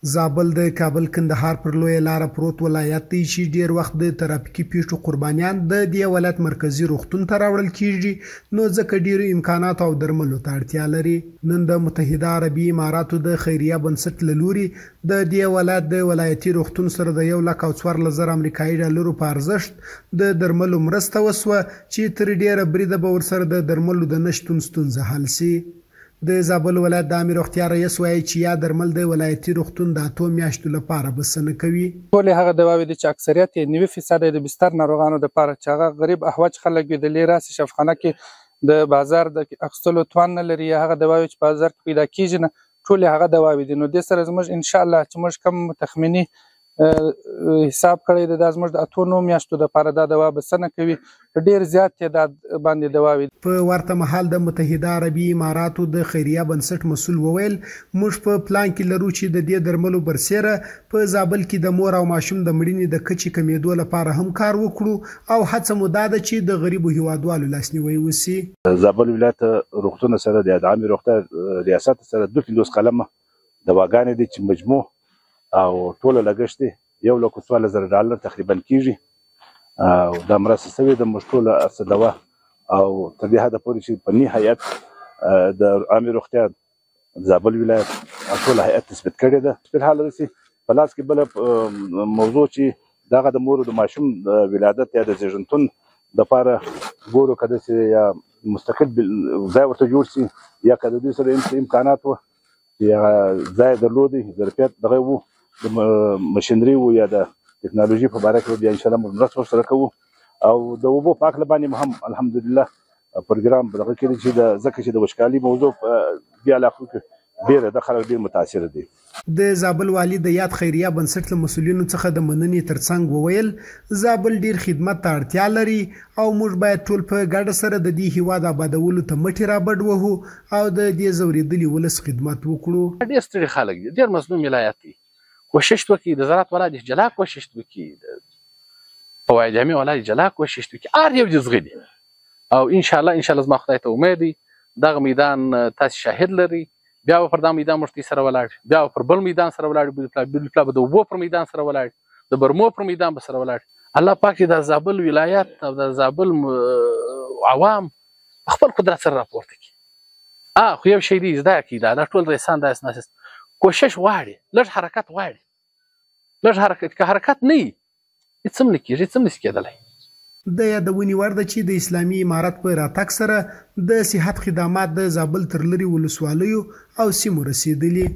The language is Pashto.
زابل د کابل کندهار پر لویه لاره پروت ولایت دی چې ډیر وخت د ترافیکي پیښو قربانیان د دې ولایت مرکزي روغتون ته راوړل کیږي، نو ځکه ډیرو امکاناتو او درملو ته اړتیا لري. نن د متحده عربي اماراتو د خیریه بنسټ له لوري د دې ولایت د ولایتي روغتون سره د 1,14,000 امریکایي ډالرو په ارزښت د درملو مرسته وسوه چې تر ډیره بریده به ورسره د درملو د نشتون ستونزه حل شي. د زابل ولایت د عامې روغتیا رییس وایي چې یاد درمل د ولایتي روغتون د 8 میاشتو لپاره بسنه کوي. ټولې هغه دواوې دي چې اکثریت یې 90% د بستر ناروغانو دپاره چې هغه غریب احوج خلک وي، د لې راسي شفخانه کې د بازار د اخیستلو توان نه لري، یا هغه دواوې چې بازار کې پیدا کیږي نه، ټولې هغه دواوې دي. نو دې سره زموږ انشاءالله چې موږ کم تخمیني حساب کړی دی، دا زموږ د 8 میاشتو دپاره دا دوا بسنه کوي، په ډېر زیات تعداد باندې دواوې. په ورته مهال د متحده عربي اماراتو د خیریه بنسټ مسول وویل، موږ په پلان کې لرو چې د دې درملو برسېره په زابل کې د مور او ماشوم د مړینې د کچې کمېدو لپاره هم کار وکړو او هڅه مو دا ده چې د غریبو هیوادوالو لاسنیوی وسي. زابل ولایت روغتون سره د عامې روغتیا ریاست سره 52 قلمه دواګانې دي چې مجموع او ټوله لګښت دی 1,14,000 ډالر تقریبا کیږي. او دا مرسته سوې ده موږ ټوله هرڅه دوا او تر دې حده پورې چې په ني هیئت د عامې روغتیا زابل ولایت ټوله هیئت تثبیت کړې ده. په الحال داسې په لاس کې بله موضوع چې دغه د مور د ماشوم د ولادت یا د زیږنتون دپاره ګورو که داسې یا مستقل ځای ورته جوړ سي یا که د دوی سره امکانات وه چې هغه ځای درلودی، ظرفیت دغه وو، د مشینري وو یا د ټکنالوژي په باره کې بیا انشاءالله موږ مرسته ورسره کوو. او د اوبو په هکله باندې هم الحمدلله پروګرام په دغه کې دی چې ځکه چې د وچکالي موضوع بیا علاقو کې ډېره ده، خلک ډېر متاثر دي. د زابل والي د یاد خیریه بنسټ له مسؤلینو څخه د مننې ترڅنګ وویل، زابل ډېر خدمت ته اړتیا لري او موږ باید ټول په ګډه سره د دې هیواد آبادولو ته مټې رابډ وهو او د دې ځورېدلي ولس خدمت وکړو. ډېر ستړي خلک دي، ډېر مظلوم ولایت دی. کوشش وکړي، د زراعت والا دې جلا کوشش وکړي، فواید عامې والا دې جلا کوشش وکړي، هر یو دې زغلي. او انشاءالله زما خدای ته امید دی دغه میدان تاسې شاهد لرئ، بیا به پر دا میدان موږ سره ولاړ، بیا به پر بل میدان سره ولاړ، بل پلا به د اوبو پر میدان سره ولاړ، د برمو پر میدان به سره ولاړ. الله پاک دې د زابل ولایت او د زابل عوام په خپل قدرت سره راپورته کړي. خو یو شی دی زده کړي، دا ټول رئیسان داسې ناست کوشش غواړي، لږ حرکت غواړي، لږ حرکت، که حرکت نه وي هېڅ هم نه کېږي، هېڅ هم نشي کېدلی. د یادونې وړ ده چې د اسلامي امارت په راتګ سره د صحت خدمات د زابل تر لرې ولسوالیو او سیمو رسېدلي.